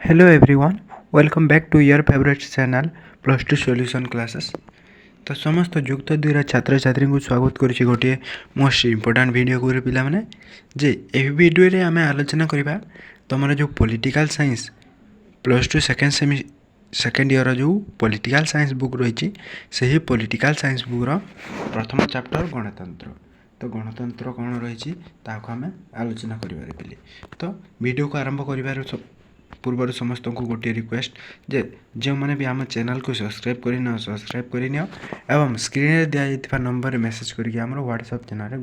Hello everyone, welcome back to your favorite channel, Plus 2 Solution Classes. ତ ସମସ୍ତ ଯୁକ୍ତ ଦୁଇର ଛାତ୍ରଛାତ୍ରୀଙ୍କୁ ସ୍ୱାଗତ କରୁଛି ଗୋଟିଏ ମୋଷ୍ଟ ଇମ୍ପୋର୍ଟାଣ୍ଟ ଭିଡ଼ିଓ କରି ପିଲାମାନେ, ଯେ ଏହି ଭିଡ଼ିଓରେ ଆମେ ଆଲୋଚନା କରିବା ତୁମର ଯେଉଁ political science +2 second year ଯେଉଁ ପଲିଟିକାଲ୍ ସାଇନ୍ସ ବୁକ୍ ରହିଛି, ସେହି ପଲିଟିକାଲ୍ ସାଇନ୍ସ ବୁକ୍ର ପ୍ରଥମ ଚାପ୍ଟର ଗଣତନ୍ତ୍ର। ତ ଗଣତନ୍ତ୍ର କ'ଣ ରହିଛି, ତାହାକୁ ଆମେ ଆଲୋଚନା କରିବାରେ ପିଲେ। ତ ଭିଡ଼ିଓକୁ ଆରମ୍ଭ କରିବାର ପୂର୍ବରୁ ସମସ୍ତଙ୍କୁ ଗୋଟିଏ ରିକ୍ୱେଷ୍ଟ ଯେ ଯେଉଁମାନେ ବି ଆମ ଚ୍ୟାନେଲକୁ ସବସ୍କ୍ରାଇବ୍ କରିନିଅ, ସବସ୍କ୍ରାଇବ୍ କରିନିଅ ଏବଂ ସ୍କ୍ରିନ୍ରେ ଦିଆଯାଇଥିବା ନମ୍ବରରେ ମେସେଜ୍ କରିକି ଆମର ହ୍ୱାଟ୍ସଆପ୍ ଚ୍ୟାନେଲରେ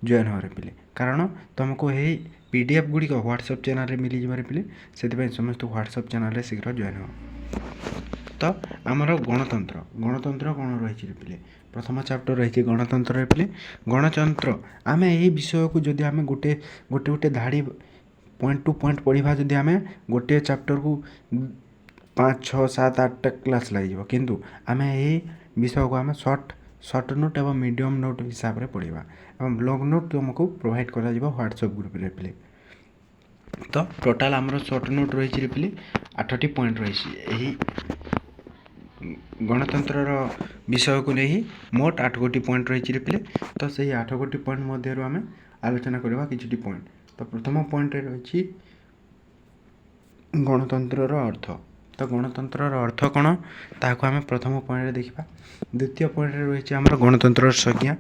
ଜଏନ୍ ହେବାରେ ପିଲେ, କାରଣ ତୁମକୁ ଏହି PDF ଗୁଡ଼ିକ ହ୍ୱାଟ୍ସଆପ୍ ଚ୍ୟାନେଲରେ ମିଳିଯିବାରେ ପିଲେ। ସେଥିପାଇଁ ସମସ୍ତେ ହ୍ୱାଟ୍ସଆପ୍ ଚ୍ୟାନେଲରେ ଶୀଘ୍ର ଜଏନ୍ ହେବ। ତ ଆମର ଗଣତନ୍ତ୍ର, ଗଣତନ୍ତ୍ର କ'ଣ ରହିଛି ପିଲେ? ପ୍ରଥମ ଚାପ୍ଟର ରହିଛି ଗଣତନ୍ତ୍ରରେ ପିଲେ। ଗଣତନ୍ତ୍ର, ଆମେ ଏହି ବିଷୟକୁ ଯଦି ଆମେ ଗୋଟେ ଗୋଟେ ଗୋଟେ ଧାଡ଼ି, ପଏଣ୍ଟ ଟୁ ପଏଣ୍ଟ ପଢ଼ିବା ଯଦି ଆମେ ଗୋଟିଏ ଚାପ୍ଟରକୁ 5, 6, 7, 8ଟା କ୍ଲାସ୍ ଲାଗିଯିବ। କିନ୍ତୁ ଆମେ ଏହି ବିଷୟକୁ ଆମେ ସର୍ଟ ସର୍ଟ ନୋଟ୍ ଏବଂ ମିଡ଼ିୟମ୍ ନୋଟ୍ ହିସାବରେ ପଢ଼ିବା ଏବଂ ଲଙ୍ଗ୍ ନୋଟ୍ ତୁମକୁ ପ୍ରୋଭାଇଡ଼ କରାଯିବ ହ୍ୱାଟ୍ସଆପ୍ ଗ୍ରୁପ୍ରେ ପିଲେ। ତ ଟୋଟାଲ୍ ଆମର ସର୍ଟ ନୋଟ୍ ରହିଛି ପିଲେ, ଆଠଟି ପଏଣ୍ଟ ରହିଛି। ଏହି ଗଣତନ୍ତ୍ରର ବିଷୟକୁ ନେଇ ମୋଟ ଆଠ ଗୋଟି ପଏଣ୍ଟ ରହିଛି ପିଲେ। ତ ସେହି ଆଠ ଗୋଟି ପଏଣ୍ଟ ମଧ୍ୟରୁ ଆମେ ଆଲୋଚନା କରିବା କିଛିଟି ପଏଣ୍ଟ। ତ ପ୍ରଥମ ପଏଣ୍ଟରେ ରହିଛି ଗଣତନ୍ତ୍ରର ଅର୍ଥ। ତ ଗଣତନ୍ତ୍ରର ଅର୍ଥ କ'ଣ, ତାହାକୁ ଆମେ ପ୍ରଥମ ପଏଣ୍ଟରେ ଦେଖିବା। ଦ୍ୱିତୀୟ ପଏଣ୍ଟରେ ରହିଛି ଆମର ଗଣତନ୍ତ୍ରର ସଂଜ୍ଞା।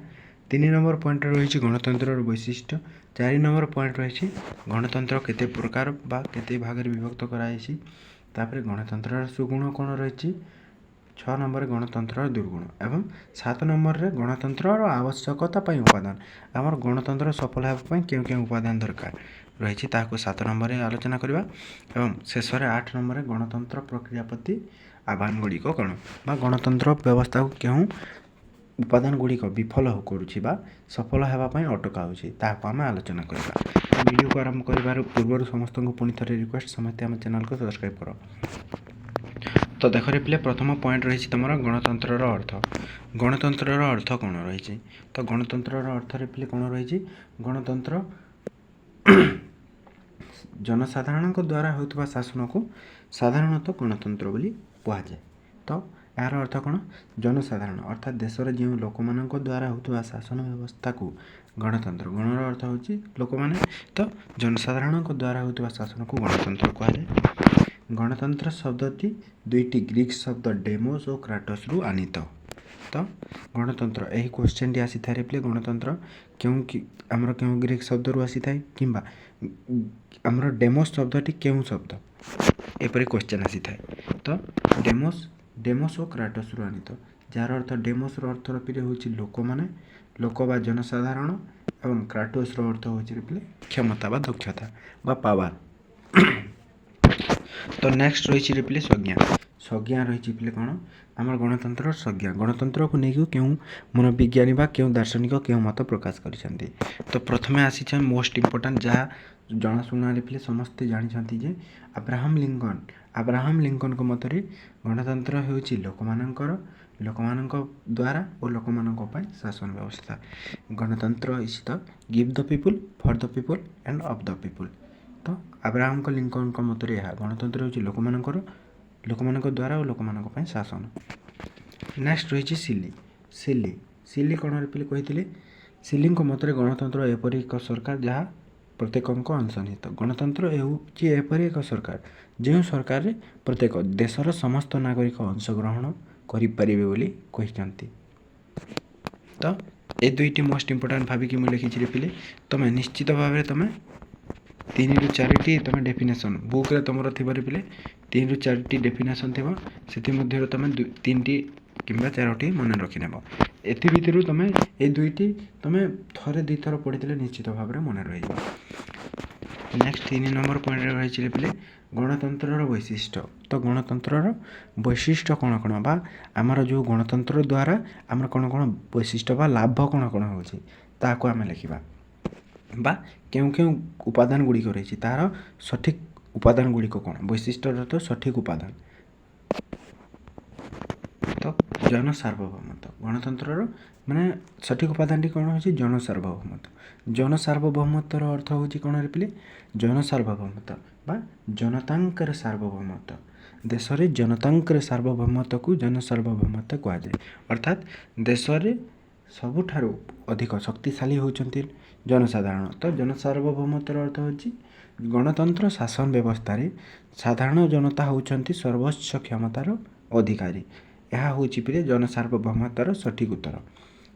3 ନମ୍ବର ପଏଣ୍ଟରେ ରହିଛି ଗଣତନ୍ତ୍ରର ବୈଶିଷ୍ଟ୍ୟ। 4 ନମ୍ବର ପଏଣ୍ଟ ରହିଛି ଗଣତନ୍ତ୍ର କେତେ ପ୍ରକାର ବା କେତେ ଭାଗରେ ବିଭକ୍ତ କରାଯାଇଛି। ତାପରେ ଗଣତନ୍ତ୍ରର ସୁଗୁଣ କ'ଣ ରହିଛି। 6 ନମ୍ବରରେ ଗଣତନ୍ତ୍ରର ଦୁର୍ଗୁଣ ଏବଂ 7 ନମ୍ବରରେ ଗଣତନ୍ତ୍ରର ଆବଶ୍ୟକତା ପାଇଁ ଉପାଦାନ। ଆମର ଗଣତନ୍ତ୍ର ସଫଳ ହେବା ପାଇଁ କେଉଁ କେଉଁ ଉପାଦାନ ଦରକାର ରହିଛି, ତାହାକୁ 7 ନମ୍ବରରେ ଆଲୋଚନା କରିବା ଏବଂ ଶେଷରେ 8 ନମ୍ବରରେ ଗଣତନ୍ତ୍ର ପ୍ରକ୍ରିୟା ପ୍ରତି ଆହ୍ୱାନ ଗୁଡ଼ିକ କ'ଣ ବା ଗଣତନ୍ତ୍ର ବ୍ୟବସ୍ଥାକୁ କେଉଁ ଉପାଦାନ ଗୁଡ଼ିକ ବିଫଳ କରୁଛି ବା ସଫଳ ହେବା ପାଇଁ ଅଟକାଉଛି, ତାହାକୁ ଆମେ ଆଲୋଚନା କରିବା। ଭିଡ଼ିଓକୁ ଆରମ୍ଭ କରିବାର ପୂର୍ବରୁ ସମସ୍ତଙ୍କୁ ପୁଣି ଥରେ ରିକ୍ୱେଷ୍ଟ, ସମସ୍ତେ ଆମ ଚ୍ୟାନେଲକୁ ସବସ୍କ୍ରାଇବ୍ କର। ତ ଦେଖ ପିଲେ, ପ୍ରଥମ ପଏଣ୍ଟ ରହିଛି ତୁମର ଗଣତନ୍ତ୍ରର ଅର୍ଥ। ଗଣତନ୍ତ୍ରର ଅର୍ଥ କ'ଣ ରହିଛି? ତ ଗଣତନ୍ତ୍ରର ଅର୍ଥରେ ପିଲେ କ'ଣ ରହିଛି? ଗଣତନ୍ତ୍ର ଜନସାଧାରଣଙ୍କ ଦ୍ୱାରା ହେଉଥିବା ଶାସନକୁ ସାଧାରଣତଃ ଗଣତନ୍ତ୍ର ବୋଲି କୁହାଯାଏ। ତ ଏହାର ଅର୍ଥ କ'ଣ? ଜନସାଧାରଣ ଅର୍ଥାତ୍ ଦେଶର ଯେଉଁ ଲୋକମାନଙ୍କ ଦ୍ୱାରା ହେଉଥିବା ଶାସନ ବ୍ୟବସ୍ଥାକୁ ଗଣତନ୍ତ୍ର। ଗଣର ଅର୍ଥ ହେଉଛି ଲୋକମାନେ। ତ ଜନସାଧାରଣଙ୍କ ଦ୍ୱାରା ହେଉଥିବା ଶାସନକୁ ଗଣତନ୍ତ୍ର କୁହାଯାଏ। ଗଣତନ୍ତ୍ର ଶବ୍ଦଟି ଦୁଇଟି ଗ୍ରୀକ୍ ଶବ୍ଦ ଡେମୋସ୍ ଓ କ୍ରାଟୋସ୍ରୁ ଆନିତ। ତ ଗଣତନ୍ତ୍ର, ଏହି କ୍ୱେଶ୍ଚନଟି ଆସିଥାଏ ପିଲେ, ଗଣତନ୍ତ୍ର କେଉଁ ଆମର କେଉଁ ଗ୍ରୀକ୍ ଶବ୍ଦରୁ ଆସିଥାଏ କିମ୍ବା ଆମର ଡେମୋସ୍ ଶବ୍ଦଟି କେଉଁ ଶବ୍ଦ, ଏପରି କ୍ୱେଶ୍ଚନ୍ ଆସିଥାଏ। ତ ଡେମୋସ୍ ଓ କ୍ରାଟୋସ୍ରୁ ଆନିତ, ଯାହାର ଅର୍ଥ ଡେମୋସ୍ର ଅର୍ଥ ପିଲେ ହେଉଛି ଲୋକମାନେ, ଲୋକ ବା ଜନସାଧାରଣ ଏବଂ କ୍ରାଟୋସ୍ର ଅର୍ଥ ହେଉଛି ପିଲେ କ୍ଷମତା ବା ଦକ୍ଷତା ବା ପାୱାର। ତ ନେକ୍ସଟ ରହିଛି ପିଲେ ସଂଜ୍ଞା। ସଂଜ୍ଞା ରହିଛି ପିଲେ କ'ଣ? ଆମର ଗଣତନ୍ତ୍ରର ସଂଜ୍ଞା। ଗଣତନ୍ତ୍ରକୁ ନେଇକି କେଉଁ ମନୋବିଜ୍ଞାନୀ ବା କେଉଁ ଦାର୍ଶନିକ କେଉଁ ମତ ପ୍ରକାଶ କରିଛନ୍ତି? ତ ପ୍ରଥମେ ଆସିছে ମୋଷ୍ଟ ଇମ୍ପୋର୍ଟାଣ୍ଟ, ଯାହା ଜଣାଶୁଣାରେ ପିଲେ ସମସ୍ତେ ଜାଣିଛନ୍ତି ଯେ ଆବ୍ରାହମ ଲିଙ୍କନ। ଆବ୍ରାହମ ଲିଙ୍କନଙ୍କ ମତରେ ଗଣତନ୍ତ୍ର ହେଉଛି ଲୋକମାନଙ୍କର, ଲୋକମାନଙ୍କ ଦ୍ୱାରା ଓ ଲୋକମାନଙ୍କ ପାଇଁ ଶାସନ ବ୍ୟବସ୍ଥା। ଗଣତନ୍ତ୍ର is the give the people, for the people and of the people. ତ ଆବ୍ରାହମଙ୍କ ଲିଙ୍କନଙ୍କ ମତରେ ଏହା ଗଣତନ୍ତ୍ର ହେଉଛି ଲୋକମାନଙ୍କର, ଲୋକମାନଙ୍କ ଦ୍ୱାରା ଓ ଲୋକମାନଙ୍କ ପାଇଁ ଶାସନ। ନେକ୍ସଟ ରହିଛି ସିଲି। ସିଲି, ସିଲି କ'ଣ ପିଲେ କହିଥିଲେ? ସିଲିଙ୍କ ମତରେ ଗଣତନ୍ତ୍ର ଏପରି ଏକ ସରକାର ଯାହା ପ୍ରତ୍ୟେକଙ୍କ ଅଂଶନିହିତ। ଗଣତନ୍ତ୍ର ହେଉଛି ଏପରି ଏକ ସରକାର, ଯେଉଁ ସରକାରରେ ପ୍ରତ୍ୟେକ ଦେଶର ସମସ୍ତ ନାଗରିକ ଅଂଶଗ୍ରହଣ କରିପାରିବେ ବୋଲି କହିଛନ୍ତି। ତ ଏ ଦୁଇଟି ମୋଷ୍ଟ ଇମ୍ପୋର୍ଟାଣ୍ଟ ଭାବିକି ମୁଁ ଲେଖିଛି ପିଲେ। ତୁମେ ନିଶ୍ଚିତ ଭାବରେ ତୁମେ ତିନିରୁ ଚାରିଟି ତୁମେ ଡେଫିନେସନ୍ ବୁକ୍ରେ ତୁମର ଥିବାରେ ପିଲେ, ତିନିରୁ ଚାରିଟି ଡେଫିନେସନ୍ ଥିବ, ସେଥିମଧ୍ୟରୁ ତୁମେ ତିନିଟି କିମ୍ବା ଚାରୋଟି ମନେ ରଖିନେବ। ଏଥି ଭିତରୁ ତୁମେ ଏଇ ଦୁଇଟି ତୁମେ ଥରେ ଦୁଇଥର ପଢ଼ିଥିଲେ ନିଶ୍ଚିତ ଭାବରେ ମନେ ରହିଯିବ। ନେକ୍ସଟ 3 ନମ୍ବର ପଏଣ୍ଟରେ ରହିଛି ପିଲେ ଗଣତନ୍ତ୍ରର ବୈଶିଷ୍ଟ୍ୟ। ତ ଗଣତନ୍ତ୍ରର ବୈଶିଷ୍ଟ୍ୟ କ'ଣ କ'ଣ ବା ଆମର ଯେଉଁ ଗଣତନ୍ତ୍ର ଦ୍ୱାରା ଆମର କ'ଣ କ'ଣ ବୈଶିଷ୍ଟ୍ୟ ବା ଲାଭ କ'ଣ କ'ଣ ହେଉଛି, ତାହାକୁ ଆମେ ଲେଖିବା ବା କେଉଁ କେଉଁ ଉପାଦାନ ଗୁଡ଼ିକ ରହିଛି, ତାହାର ସଠିକ୍ ଉପାଦାନ ଗୁଡ଼ିକ କ'ଣ, ବୈଶିଷ୍ଟ୍ୟର ତ ସଠିକ୍ ଉପାଦାନ। ତ ଜନ ସାର୍ବଭୌମତ୍ୱ। ଗଣତନ୍ତ୍ରର ମାନେ ସଠିକ୍ ଉପାଦାନଟି କ'ଣ ହେଉଛି? ଜନ ସାର୍ବଭୌମତ୍ୱ। ଜନ ସାର୍ବଭୌମତ୍ୱର ଅର୍ଥ ହେଉଛି କ'ଣ ରେ ପିଲେ? ଜନ ସାର୍ବଭୌମତ୍ୱ ବା ଜନତାଙ୍କର ସାର୍ବଭୌମତ୍ୱ। ଦେଶରେ ଜନତାଙ୍କର ସାର୍ବଭୌମତ୍ୱକୁ ଜନ ସାର୍ବଭୌମତ୍ୱ କୁହାଯାଏ। ଅର୍ଥାତ୍ ଦେଶରେ ସବୁଠାରୁ ଅଧିକ ଶକ୍ତିଶାଳୀ ହେଉଛନ୍ତି ଜନସାଧାରଣ। ତ ଜନ ସାର୍ବଭୌମତ୍ୱର ଅର୍ଥ ହେଉଛି ଗଣତନ୍ତ୍ର ଶାସନ ବ୍ୟବସ୍ଥାରେ ସାଧାରଣ ଜନତା ହେଉଛନ୍ତି ସର୍ବୋଚ୍ଚ କ୍ଷମତାର ଅଧିକାରୀ। ଏହା ହେଉଛି ପିଲେ ଜନ ସାର୍ବଭୌମତ୍ୱର ସଠିକ୍ ଉତ୍ତର।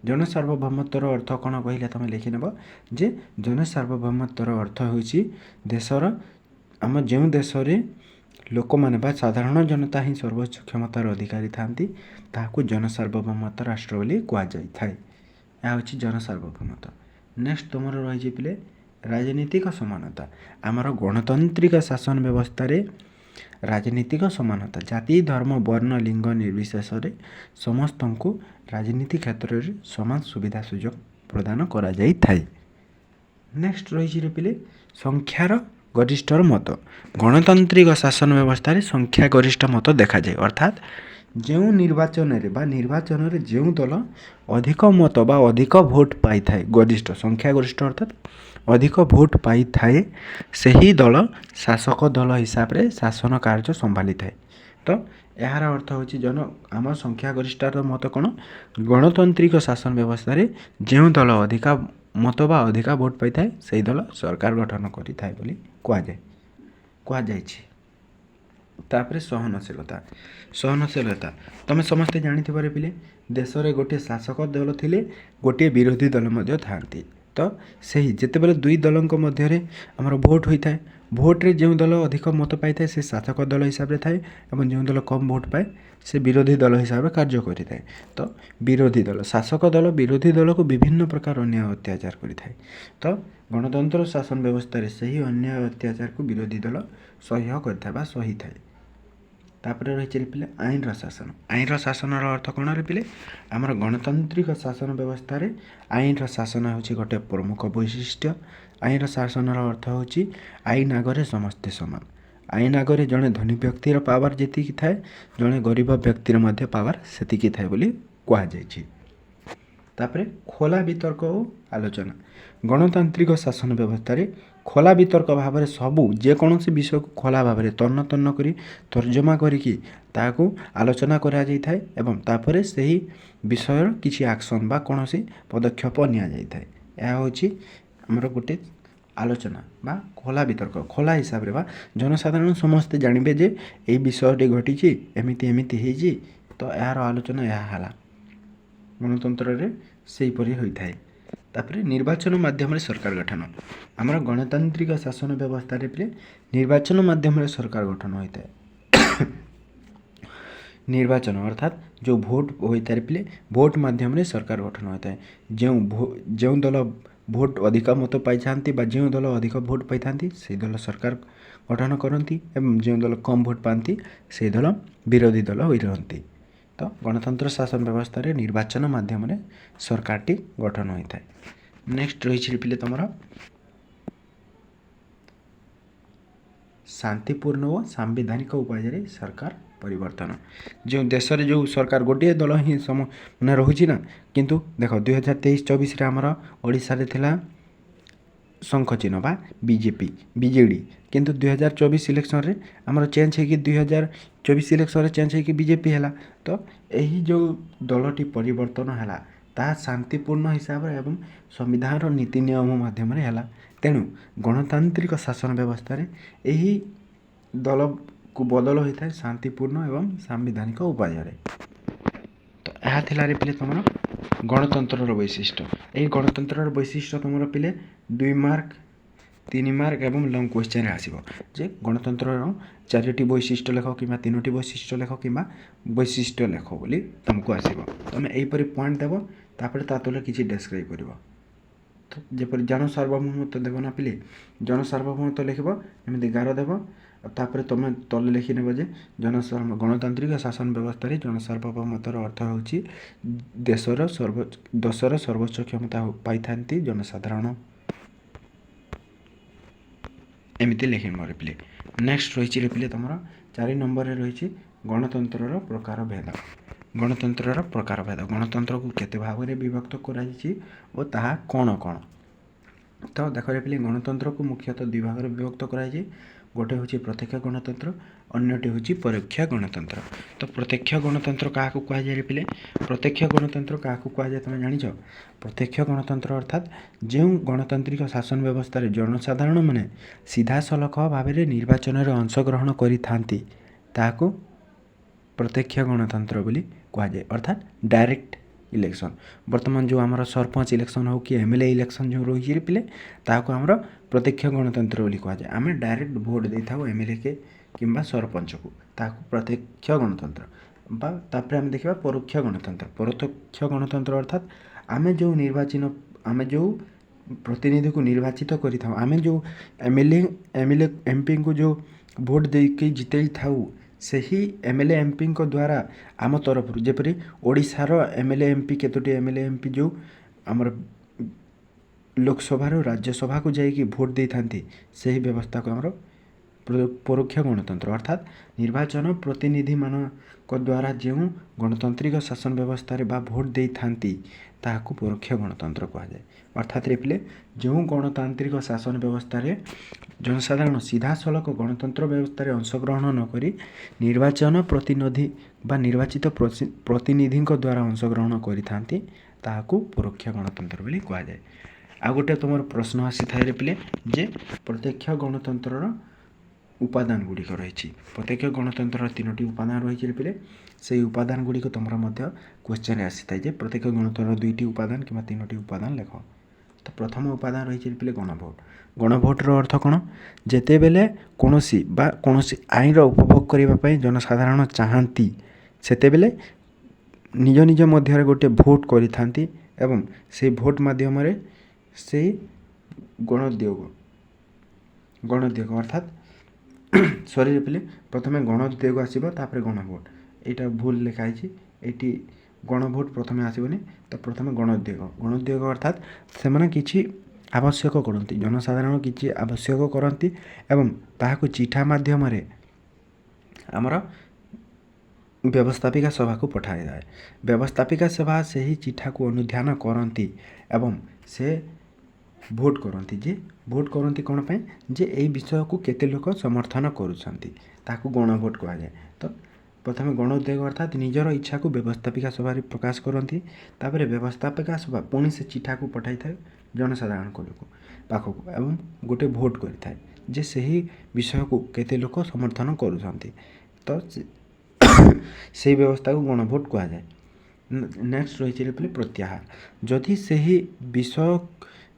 ଜନ ସାର୍ବଭୌମତ୍ୱର ଅର୍ଥ କ'ଣ କହିଲେ ତୁମେ ଲେଖିନେବ ଯେ ଜନ ସାର୍ବଭୌମତ୍ୱର ଅର୍ଥ ହେଉଛି ଦେଶର ଆମ ଯେଉଁ ଦେଶରେ ଲୋକମାନେ ବା ସାଧାରଣ ଜନତା ହିଁ ସର୍ବୋଚ୍ଚ କ୍ଷମତାର ଅଧିକାରୀ ଥାନ୍ତି, ତାହାକୁ ଜନ ସାର୍ବଭୌମତ୍ୱ ରାଷ୍ଟ୍ର ବୋଲି କୁହାଯାଇଥାଏ। ଏହା ହେଉଛି ଜନ ସାର୍ବଭୌମତ୍ୱ। ନେକ୍ସଟ ତୁମର ରହିଛି ପିଲେ ରାଜନୈତିକ ସମାନତା। ଆମର ଗଣତାନ୍ତ୍ରିକ ଶାସନ ବ୍ୟବସ୍ଥାରେ ରାଜନୈତିକ ସମାନତା, ଜାତି, ଧର୍ମ, ବର୍ଣ୍ଣ, ଲିଙ୍ଗ ନିର୍ବିଶେଷରେ ସମସ୍ତଙ୍କୁ ରାଜନୀତି କ୍ଷେତ୍ରରେ ସମାନ ସୁବିଧା ସୁଯୋଗ ପ୍ରଦାନ କରାଯାଇଥାଏ। ନେକ୍ସଟ ରହିଛି ରେ ପିଲେ ସଂଖ୍ୟାର ଗରିଷ୍ଠର ମତ। ଗଣତାନ୍ତ୍ରିକ ଶାସନ ବ୍ୟବସ୍ଥାରେ ସଂଖ୍ୟା ଗରିଷ୍ଠ ମତ ଦେଖାଯାଏ। ଅର୍ଥାତ୍ ଯେଉଁ ନିର୍ବାଚନରେ ବା ନିର୍ବାଚନରେ ଯେଉଁ ଦଳ ଅଧିକ ମତ ବା ଅଧିକ ଭୋଟ ପାଇଥାଏ, ଗରିଷ୍ଠ ସଂଖ୍ୟା ଗରିଷ୍ଠ ଅର୍ଥାତ୍ ଅଧିକ ଭୋଟ ପାଇଥାଏ, ସେହି ଦଳ ଶାସକ ଦଳ ହିସାବରେ ଶାସନ କାର୍ଯ୍ୟ ସମ୍ଭାଳିଥାଏ। ତ ଏହାର ଅର୍ଥ ହେଉଛି ଆମ ସଂଖ୍ୟା ଗରିଷ୍ଠର ମତ କ'ଣ? ଗଣତାନ୍ତ୍ରିକ ଶାସନ ବ୍ୟବସ୍ଥାରେ ଯେଉଁ ଦଳ ଅଧିକା ମତ ବା ଅଧିକା ଭୋଟ ପାଇଥାଏ, ସେହି ଦଳ ସରକାର ଗଠନ କରିଥାଏ ବୋଲି କୁହାଯାଇଛି। ତାପରେ ସହନଶୀଳତା। ସହନଶୀଳତା ତୁମେ ସମସ୍ତେ ଜାଣିଥିବ ରେ ପିଲେ, ଦେଶରେ ଗୋଟିଏ ଶାସକ ଦଳ ଥିଲେ ଗୋଟିଏ ବିରୋଧୀ ଦଳ ମଧ୍ୟ ଥାଆନ୍ତି। ତ ସେହି ଯେତେବେଳେ ଦୁଇ ଦଳଙ୍କ ମଧ୍ୟରେ ଆମର ଭୋଟ ହୋଇଥାଏ, ଭୋଟରେ ଯେଉଁ ଦଳ ଅଧିକ ମତ ପାଇଥାଏ ସେ ଶାସକ ଦଳ ହିସାବରେ ଥାଏ ଏବଂ ଯେଉଁ ଦଳ କମ୍ ଭୋଟ ପାଏ ସେ ବିରୋଧୀ ଦଳ ହିସାବରେ କାର୍ଯ୍ୟ କରିଥାଏ। ତ ବିରୋଧୀ ଦଳ, ଶାସକ ଦଳ ବିରୋଧୀ ଦଳକୁ ବିଭିନ୍ନ ପ୍ରକାର ଅନ୍ୟାୟ ଅତ୍ୟାଚାର କରିଥାଏ। ତ ଗଣତନ୍ତ୍ର ଶାସନ ବ୍ୟବସ୍ଥାରେ ସେହି ଅନ୍ୟାୟ ଅତ୍ୟାଚାରକୁ ବିରୋଧୀ ଦଳ ସହ୍ୟ କରିଥାଏ ବା ସହିଥାଏ। ତାପରେ ରହିଛି ରେ ପିଲେ ଆଇନର ଶାସନ। ଆଇନର ଶାସନର ଅର୍ଥ କ'ଣ ରେ ପିଲେ? ଆମର ଗଣତାନ୍ତ୍ରିକ ଶାସନ ବ୍ୟବସ୍ଥାରେ ଆଇନର ଶାସନ ହେଉଛି ଗୋଟେ ପ୍ରମୁଖ ବୈଶିଷ୍ଟ୍ୟ। ଆଇନର ଶାସନର ଅର୍ଥ ହେଉଛି ଆଇନ ଆଗରେ ସମସ୍ତେ ସମାନ। ଆଇନ ଆଗରେ ଜଣେ ଧନୀ ବ୍ୟକ୍ତିର ପାୱାର ଯେତିକି ଥାଏ, ଜଣେ ଗରିବ ବ୍ୟକ୍ତିର ମଧ୍ୟ ପାୱାର ସେତିକି ଥାଏ ବୋଲି କୁହାଯାଇଛି। ତାପରେ ଖୋଲା ବିତର୍କ ଓ ଆଲୋଚନା। ଗଣତାନ୍ତ୍ରିକ ଶାସନ ବ୍ୟବସ୍ଥାରେ ଖୋଲା ବିତର୍କ ଭାବରେ ସବୁ ଯେକୌଣସି ବିଷୟକୁ ଖୋଲା ଭାବରେ ତନ୍ନ ତନ୍ନ କରି ତର୍ଜମା କରିକି ତାହାକୁ ଆଲୋଚନା କରାଯାଇଥାଏ ଏବଂ ତାପରେ ସେହି ବିଷୟର କିଛି ଆକ୍ସନ୍ ବା କୌଣସି ପଦକ୍ଷେପ ନିଆଯାଇଥାଏ। ଏହା ହେଉଛି ଆମର ଗୋଟେ ଆଲୋଚନା ବା ଖୋଲା ବିତର୍କ। ଖୋଲା ହିସାବରେ ବା ଜନସାଧାରଣ ସମସ୍ତେ ଜାଣିବେ ଯେ ଏଇ ବିଷୟଟି ଘଟିଛି, ଏମିତି ଏମିତି ହେଇଛି, ତ ଏହାର ଆଲୋଚନା ଏହା ହେଲା। ଗଣତନ୍ତ୍ରରେ ସେହିପରି ହୋଇଥାଏ। ତାପରେ ନିର୍ବାଚନ ମାଧ୍ୟମରେ ସରକାର ଗଠନ। ଆମର ଗଣତାନ୍ତ୍ରିକ ଶାସନ ବ୍ୟବସ୍ଥାରେ ପିଲେ ନିର୍ବାଚନ ମାଧ୍ୟମରେ ସରକାର ଗଠନ ହୋଇଥାଏ। ନିର୍ବାଚନ ଅର୍ଥାତ୍ ଯେଉଁ ଭୋଟ ହୋଇଥାଏ ପିଲେ, ଭୋଟ ମାଧ୍ୟମରେ ସରକାର ଗଠନ ହୋଇଥାଏ। ଯେଉଁ ଦଳ ଭୋଟ ଅଧିକ ମତ ପାଇଥାନ୍ତି ବା ଯେଉଁ ଦଳ ଅଧିକ ଭୋଟ ପାଇଥାନ୍ତି ସେହି ଦଳ ସରକାର ଗଠନ କରନ୍ତି ଏବଂ ଯେଉଁ ଦଳ କମ୍ ଭୋଟ ପାଆନ୍ତି ସେହି ଦଳ ବିରୋଧୀ ଦଳ ହୋଇ ରହନ୍ତି। ତ ଗଣତନ୍ତ୍ର ଶାସନ ବ୍ୟବସ୍ଥାରେ ନିର୍ବାଚନ ମାଧ୍ୟମରେ ସରକାରଟି ଗଠନ ହୋଇଥାଏ। ନେକ୍ସଟ ରହିଛି ପିଲେ ତୁମର ଶାନ୍ତିପୂର୍ଣ୍ଣ ଓ ସାମ୍ବିଧାନିକ ଉପାୟରେ ସରକାର ପରିବର୍ତ୍ତନ। ଯେଉଁ ଦେଶରେ ଯେଉଁ ସରକାର ଗୋଟିଏ ଦଳ ହିଁ ମାନେ ରହୁଛି ନା, କିନ୍ତୁ ଦେଖ 2023-24ରେ ଆମର ଓଡ଼ିଶାରେ ଥିଲା ଶଙ୍ଖ ଚିହ୍ନ ବା ବିଜେପି ବିଜେଡ଼ି, କିନ୍ତୁ 2024 ଇଲେକ୍ସନରେ ଆମର ଚେଞ୍ଜ ହେଇକି 2024 ଇଲେକ୍ସନରେ ଚେଞ୍ଜ ହେଇକି ବିଜେପି ହେଲା। ତ ଏହି ଯେଉଁ ଦଳଟି ପରିବର୍ତ୍ତନ ହେଲା ତାହା ଶାନ୍ତିପୂର୍ଣ୍ଣ ହିସାବରେ ଏବଂ ସମ୍ବିଧାନର ନୀତି ନିୟମ ମାଧ୍ୟମରେ ହେଲା। ତେଣୁ ଗଣତାନ୍ତ୍ରିକ ଶାସନ ବ୍ୟବସ୍ଥାରେ ଏହି ଦଳକୁ ବଦଳ ହୋଇଥାଏ ଶାନ୍ତିପୂର୍ଣ୍ଣ ଏବଂ ସାମ୍ବିଧାନିକ ଉପାୟରେ। ତ ଏହା ଥିଲା ରେ ପିଲେ ତୁମର ଗଣତନ୍ତ୍ରର ବୈଶିଷ୍ଟ୍ୟ। ଏହି ଗଣତନ୍ତ୍ରର ବୈଶିଷ୍ଟ୍ୟ ତୁମର ପିଲେ 2 ମାର୍କ, 3 ମାର୍କ ଏବଂ ଲଙ୍ଗ କ୍ୱେଶ୍ଚନରେ ଆସିବ ଯେ ଗଣତନ୍ତ୍ରର 4ଟି ବୈଶିଷ୍ଟ୍ୟ ଲେଖ କିମ୍ବା 3ଟି ବୈଶିଷ୍ଟ୍ୟ ଲେଖ କିମ୍ବା ବୈଶିଷ୍ଟ୍ୟ ଲେଖ ବୋଲି ତୁମକୁ ଆସିବ। ତୁମେ ଏହିପରି ପଏଣ୍ଟ ଦେବ, ତାପରେ ତା ତଳେ କିଛି ଡେସ୍କ୍ରାଇବ୍ କରିବ। ତ ଯେପରି ଜନ ସାର୍ବଭୌମତ୍ୱ ଦେବ ନା ପିଲେ, ଜନ ସାର୍ବଭୌମତ୍ୱ ଲେଖିବ, ଏମିତି ଗାର ଦେବ, ଆଉ ତାପରେ ତୁମେ ତଳେ ଲେଖିନେବ ଯେ ଗଣତାନ୍ତ୍ରିକ ଶାସନ ବ୍ୟବସ୍ଥାରେ ଜନ ସାର୍ବଭୌମତ୍ୱର ଅର୍ଥ ହେଉଛି ଦେଶର ସର୍ବୋଚ୍ଚ କ୍ଷମତା ପାଇଥାନ୍ତି ଜନସାଧାରଣ। ଏମିତି ଲେଖିନେବ ରେ ପିଲେ। ନେକ୍ସଟ ରହିଛି ରେ ପିଲେ ତୁମର 4 ନମ୍ବରରେ ରହିଛି ଗଣତନ୍ତ୍ରର ପ୍ରକାର ଭେଦ। ଗଣତନ୍ତ୍ରର ପ୍ରକାରଭେଦ। ଗଣତନ୍ତ୍ରକୁ କେତେ ଭାଗରେ ବିଭକ୍ତ କରାଯାଇଛି ଓ ତାହା କ'ଣ କ'ଣ? ତ ଦେଖ ପିଲେ, ଗଣତନ୍ତ୍ରକୁ ମୁଖ୍ୟତଃ ଦୁଇ ଭାଗରେ ବିଭକ୍ତ କରାଯାଇଛି। ଗୋଟେ ହେଉଛି ପ୍ରତ୍ୟକ୍ଷ ଗଣତନ୍ତ୍ର, ଅନ୍ୟଟି ହେଉଛି ପରୋକ୍ଷ ଗଣତନ୍ତ୍ର। ତ ପ୍ରତ୍ୟକ୍ଷ ଗଣତନ୍ତ୍ର କାହାକୁ କୁହାଯାଏ ପିଲେ? ପ୍ରତ୍ୟକ୍ଷ ଗଣତନ୍ତ୍ର କାହାକୁ କୁହାଯାଏ ତୁମେ ଜାଣିଛ? ପ୍ରତ୍ୟକ୍ଷ ଗଣତନ୍ତ୍ର ଅର୍ଥାତ୍ ଯେଉଁ ଗଣତାନ୍ତ୍ରିକ ଶାସନ ବ୍ୟବସ୍ଥାରେ ଜନସାଧାରଣମାନେ ସିଧାସଳଖ ଭାବରେ ନିର୍ବାଚନରେ ଅଂଶଗ୍ରହଣ କରିଥାନ୍ତି, ତାହାକୁ ପ୍ରତ୍ୟକ୍ଷ ଗଣତନ୍ତ୍ର ବୋଲି କୁହାଯାଏ, ଅର୍ଥାତ୍ ଡାଇରେକ୍ଟ ଇଲେକ୍ସନ୍। ବର୍ତ୍ତମାନ ଯେଉଁ ଆମର ସରପଞ୍ଚ ଇଲେକ୍ସନ୍ ହେଉ କି ଏମ୍ ଏଲ୍ ଏ ଇଲେକ୍ସନ୍ ଯେଉଁ ରହିଛି ପିଲେ, ତାହାକୁ ଆମର ପ୍ରତ୍ୟକ୍ଷ ଗଣତନ୍ତ୍ର ବୋଲି କୁହାଯାଏ। ଆମେ ଡାଇରେକ୍ଟ ଭୋଟ୍ ଦେଇଥାଉ ଏମ୍ ଏଲ୍ ଏ କେ କିମ୍ବା ସରପଞ୍ଚକୁ, ତାହାକୁ ପ୍ରତ୍ୟକ୍ଷ ଗଣତନ୍ତ୍ର। ବା ତାପରେ ଆମେ ଦେଖିବା ପରୋକ୍ଷ ଗଣତନ୍ତ୍ର। ପରୋକ୍ଷ ଗଣତନ୍ତ୍ର ଅର୍ଥାତ୍ ଆମେ ଯେଉଁ ନିର୍ବାଚନ, ଆମେ ଯେଉଁ ପ୍ରତିନିଧିକୁ ନିର୍ବାଚିତ କରିଥାଉ, ଆମେ ଯେଉଁ ଏମ୍ ଏଲ୍ ଏ, ଏମ୍ପିଙ୍କୁ ଯେଉଁ ଭୋଟ୍ ଦେଇକି ଜିତେଇଥାଉ, ସେହି ଏମ୍ ଏଲ୍ ଏ, ଏମ୍ପିଙ୍କ ଦ୍ୱାରା ଆମ ତରଫରୁ, ଯେପରି ଓଡ଼ିଶାର M L A, M P, କେତୋଟି M L A, M P ଯେଉଁ ଆମର ଲୋକସଭାରୁ ରାଜ୍ୟସଭାକୁ ଯାଇକି ଭୋଟ୍ ଦେଇଥାନ୍ତି, ସେହି ବ୍ୟବସ୍ଥାକୁ ଆମର ପରୋକ୍ଷ ଗଣତନ୍ତ୍ର। ଅର୍ଥାତ୍ ନିର୍ବାଚନ ପ୍ରତିନିଧିମାନଙ୍କ ଦ୍ୱାରା ଯେଉଁ ଗଣତାନ୍ତ୍ରିକ ଶାସନ ବ୍ୟବସ୍ଥାରେ ବା ଭୋଟ୍ ଦେଇଥାନ୍ତି, ତାହାକୁ ପରୋକ୍ଷ ଗଣତନ୍ତ୍ର କୁହାଯାଏ। ଅର୍ଥାତ୍ ରେ ପିଲେ, ଯେଉଁ ଗଣତାନ୍ତ୍ରିକ ଶାସନ ବ୍ୟବସ୍ଥାରେ ଜନସାଧାରଣ ସିଧାସଳଖ ଗଣତନ୍ତ୍ର ବ୍ୟବସ୍ଥାରେ ଅଂଶଗ୍ରହଣ ନକରି ନିର୍ବାଚନ ପ୍ରତିନିଧି ବା ନିର୍ବାଚିତ ପ୍ରତିନିଧିଙ୍କ ଦ୍ୱାରା ଅଂଶଗ୍ରହଣ କରିଥାନ୍ତି, ତାହାକୁ ପରୋକ୍ଷ ଗଣତନ୍ତ୍ର ବୋଲି କୁହାଯାଏ। ଆଉ ଗୋଟେ ତୁମର ପ୍ରଶ୍ନ ଆସିଥାଏ ରେ ପିଲେ ଯେ ପ୍ରତ୍ୟକ୍ଷ ଗଣତନ୍ତ୍ରର ଉପାଦାନ ଗୁଡ଼ିକ ରହିଛି। ପ୍ରତ୍ୟକ୍ଷ ଗଣତନ୍ତ୍ରର ତିନୋଟି ଉପାଦାନ ରହିଛି ପିଲେ। ସେଇ ଉପାଦାନ ଗୁଡ଼ିକ ତୁମର ମଧ୍ୟ କ୍ୱେଶ୍ଚନରେ ଆସିଥାଏ ଯେ ପ୍ରତ୍ୟକ୍ଷ ଗଣତନ୍ତ୍ରର ଦୁଇଟି ଉପାଦାନ କିମ୍ବା ତିନୋଟି ଉପାଦାନ ଲେଖ। ତ ପ୍ରଥମ ଉପାଦାନ ରହିଛି ପିଲେ ଗଣଭୋଟ। ଗଣଭୋଟର ଅର୍ଥ କ'ଣ? ଯେତେବେଳେ କୌଣସି ବା କୌଣସି ଆଇନର ଉପଭୋଗ କରିବା ପାଇଁ ଜନସାଧାରଣ ଚାହାନ୍ତି, ସେତେବେଳେ ନିଜ ନିଜ ମଧ୍ୟରେ ଗୋଟେ ଭୋଟ କରିଥାନ୍ତି ଏବଂ ସେଇ ଭୋଟ ମାଧ୍ୟମରେ ସେଇ ଗଣୋଦ୍ୟୋଗ ଅର୍ଥାତ୍, ସରି ପିଲେ, ପ୍ରଥମେ ଗଣୋଦ୍ୟୋଗ ଆସିବ, ତାପରେ ଗଣଭୋଟ। ଏଇଟା ଭୁଲ ଲେଖା ହେଇଛି ଏଇଠି। ଗଣଭୋଟ ପ୍ରଥମେ ଆସିବନି। ତ ପ୍ରଥମେ ଗଣୋଦ୍ୟୋଗ। ଗଣୋଦ୍ୟୋଗ ଅର୍ଥାତ୍ ସେମାନେ କିଛି ଆବଶ୍ୟକ କରନ୍ତି, ଜନସାଧାରଣ କିଛି ଆବଶ୍ୟକ କରନ୍ତି ଏବଂ ତାହାକୁ ଚିଠା ମାଧ୍ୟମରେ ଆମର ବ୍ୟବସ୍ଥାପିକା ସଭାକୁ ପଠାଯାଏ। ବ୍ୟବସ୍ଥାପିକା ସଭା ସେହି ଚିଠାକୁ ଅନୁଧ୍ୟାନ କରନ୍ତି ଏବଂ ସେ ଭୋଟ କରନ୍ତି ଯେ, ଭୋଟ କରନ୍ତି କ'ଣ ପାଇଁ ଯେ ଏଇ ବିଷୟକୁ କେତେ ଲୋକ ସମର୍ଥନ କରୁଛନ୍ତି, ତାକୁ ଗଣଭୋଟ କୁହାଯାଏ। ତ ପ୍ରଥମେ ଗଣୋଦ୍ୟୋଗ, ଅର୍ଥାତ୍ ନିଜର ଇଚ୍ଛାକୁ ବ୍ୟବସ୍ଥାପିକା ସଭାରେ ପ୍ରକାଶ କରନ୍ତି। ତାପରେ ବ୍ୟବସ୍ଥାପିକା ସଭା ପୁଣି ସେ ଚିଠାକୁ ପଠାଇଥାଏ ଜନସାଧାରଣଙ୍କ ଲୋକ ପାଖକୁ ଏବଂ ଗୋଟେ ଭୋଟ କରିଥାଏ ଯେ ସେହି ବିଷୟକୁ କେତେ ଲୋକ ସମର୍ଥନ କରୁଛନ୍ତି। ତ ସେଇ ବ୍ୟବସ୍ଥାକୁ ଗଣଭୋଟ କୁହାଯାଏ। ନେକ୍ସଟ ରହିଛି ପିଲେ ପ୍ରତ୍ୟାହାର। ଯଦି ସେହି ବିଷୟ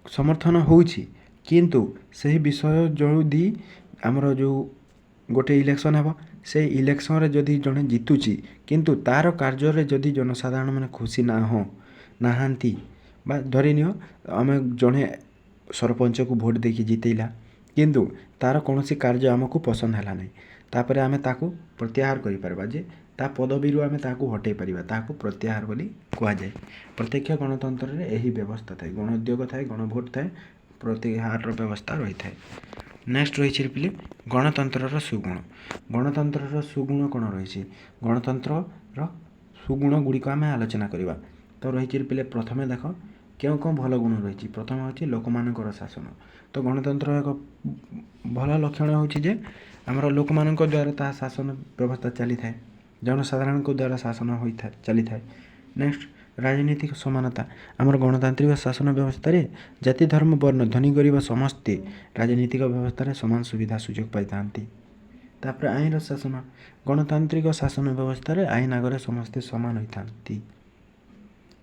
ସମର୍ଥନ ହେଉଛି, କିନ୍ତୁ ସେହି ବିଷୟ ଯଦି ଆମର ଯେଉଁ ଗୋଟେ ଇଲେକ୍ସନ୍ ହେବ, ସେଇ ଇଲେକ୍ସନ୍ରେ ଯଦି ଜଣେ ଜିତୁଛି, କିନ୍ତୁ ତା'ର କାର୍ଯ୍ୟରେ ଯଦି ଜନସାଧାରଣ ମାନେ ଖୁସି ନାହାନ୍ତି, ବା ଧରିନିଅ ଆମେ ଜଣେ ସରପଞ୍ଚକୁ ଭୋଟ ଦେଇକି ଜିତେଇଲା, କିନ୍ତୁ ତା'ର କୌଣସି କାର୍ଯ୍ୟ ଆମକୁ ପସନ୍ଦ ହେଲା ନାହିଁ, ତାପରେ ଆମେ ତାକୁ ପ୍ରତ୍ୟାହାର କରିପାରିବା ଯେ ତା ପଦବୀରୁ ଆମେ ତାହାକୁ ହଟେଇ ପାରିବା, ତାହାକୁ ପ୍ରତ୍ୟାହାର ବୋଲି କୁହାଯାଏ। ପ୍ରତ୍ୟକ୍ଷ ଗଣତନ୍ତ୍ରରେ ଏହି ବ୍ୟବସ୍ଥା ଥାଏ। ଗଣୋଦ୍ୟୋଗ ଥାଏ, ଗଣଭୋଟ ଥାଏ, ପ୍ରତ୍ୟାହାରର ବ୍ୟବସ୍ଥା ରହିଥାଏ। ନେକ୍ସଟ ରହିଛି ପିଲେ ଗଣତନ୍ତ୍ରର ସୁଗୁଣ। ଗଣତନ୍ତ୍ରର ସୁଗୁଣ କ'ଣ ରହିଛି? ଗଣତନ୍ତ୍ରର ସୁଗୁଣ ଗୁଡ଼ିକ ଆମେ ଆଲୋଚନା କରିବା। ତ ରହିଛି ପିଲେ, ପ୍ରଥମେ ଦେଖ କେଉଁ କେଉଁ ଭଲ ଗୁଣ ରହିଛି। ପ୍ରଥମେ ହେଉଛି ଲୋକମାନଙ୍କର ଶାସନ। ତ ଗଣତନ୍ତ୍ର ଏକ ଭଲ ଲକ୍ଷଣ ହେଉଛି ଯେ ଆମର ଲୋକମାନଙ୍କ ଦ୍ୱାରା ତାହା ଶାସନ ବ୍ୟବସ୍ଥା ଚାଲିଥାଏ, ଜନସାଧାରଣଙ୍କ ଦ୍ୱାରା ଶାସନ ହୋଇଥାଏ, ଚାଲିଥାଏ। ନେକ୍ସଟ, ରାଜନୈତିକ ସମାନତା। ଆମର ଗଣତାନ୍ତ୍ରିକ ଶାସନ ବ୍ୟବସ୍ଥାରେ ଜାତି, ଧର୍ମ, ବର୍ଣ୍ଣ, ଧନୀ, ଗରିବ ସମସ୍ତେ ରାଜନୈତିକ ବ୍ୟବସ୍ଥାରେ ସମାନ ସୁବିଧା ସୁଯୋଗ ପାଇଥାନ୍ତି। ତାପରେ ଆଇନର ଶାସନ। ଗଣତାନ୍ତ୍ରିକ ଶାସନ ବ୍ୟବସ୍ଥାରେ ଆଇନ ଆଗରେ ସମସ୍ତେ ସମାନ ହୋଇଥାନ୍ତି।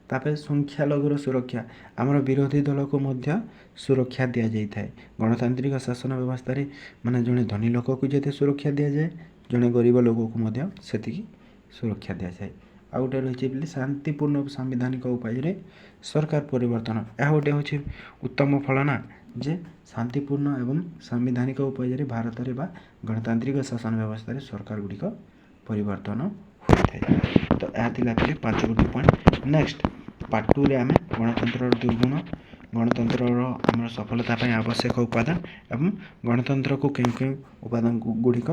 ତାପରେ ସଂଖ୍ୟାଲଘୁର ସୁରକ୍ଷା। ଆମର ବିରୋଧୀ ଦଳକୁ ମଧ୍ୟ ସୁରକ୍ଷା ଦିଆଯାଇଥାଏ। ଗଣତାନ୍ତ୍ରିକ ଶାସନ ବ୍ୟବସ୍ଥାରେ ମାନେ ଜଣେ ଧନୀ ଲୋକକୁ ଯେତେ ସୁରକ୍ଷା ଦିଆଯାଏ, ଜଣେ ଗରିବ ଲୋକକୁ ମଧ୍ୟ ସେତିକି ସୁରକ୍ଷା ଦିଆଯାଏ। ଆଉ ଗୋଟେ ରହିଛି ବୋଲି ଶାନ୍ତିପୂର୍ଣ୍ଣ ସାମ୍ବିଧାନିକ ଉପାୟରେ ସରକାର ପରିବର୍ତ୍ତନ। ଏହା ଗୋଟେ ହେଉଛି ଉତ୍ତମ ଫଳ ନା ଯେ ଶାନ୍ତିପୂର୍ଣ୍ଣ ଏବଂ ସାମ୍ବିଧାନିକ ଉପାୟରେ ଭାରତରେ ବା ଗଣତାନ୍ତ୍ରିକ ଶାସନ ବ୍ୟବସ୍ଥାରେ ସରକାର ଗୁଡ଼ିକ ପରିବର୍ତ୍ତନ ହୋଇଥାଏ। ତ ଏହା ଥିଲା ପିଲେ ପାଞ୍ଚ ଗୋଟି ପଏଣ୍ଟ। ନେକ୍ସଟ ପାର୍ଟ ଟୁରେ ଆମେ ଗଣତନ୍ତ୍ରର ଦୁର୍ଗୁଣ, ଗଣତନ୍ତ୍ରର ଆମର ସଫଳତା ପାଇଁ ଆବଶ୍ୟକ ଉପାଦାନ ଏବଂ ଗଣତନ୍ତ୍ରକୁ କେଉଁ କେଉଁ ଉପାଦାନ ଗୁଡ଼ିକ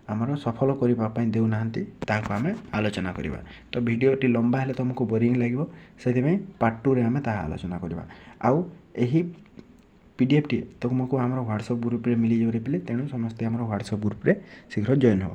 ଆମର ସଫଳ କରିବା ପାଇଁ ଦେଉନାହାନ୍ତି, ତାହାକୁ ଆମେ ଆଲୋଚନା କରିବା। ତ ଭିଡ଼ିଓଟି ଲମ୍ବା ହେଲେ ତୁମକୁ ବୋରିଂ ଲାଗିବ, ସେଥିପାଇଁ ପାର୍ଟ 2ରେ ଆମେ ତାହା ଆଲୋଚନା କରିବା। ଆଉ ଏହି ପିଡିଏଫ୍ଟି ତୁମକୁ ଆମର ହ୍ୱାଟ୍ସଆପ୍ ଗ୍ରୁପ୍ରେ ମିଳିଯିବ ପିଲେ, ତେଣୁ ସମସ୍ତେ ଆମର ହ୍ୱାଟ୍ସଆପ୍ ଗ୍ରୁପ୍ରେ ଶୀଘ୍ର ଜଏନ୍ ହେବ।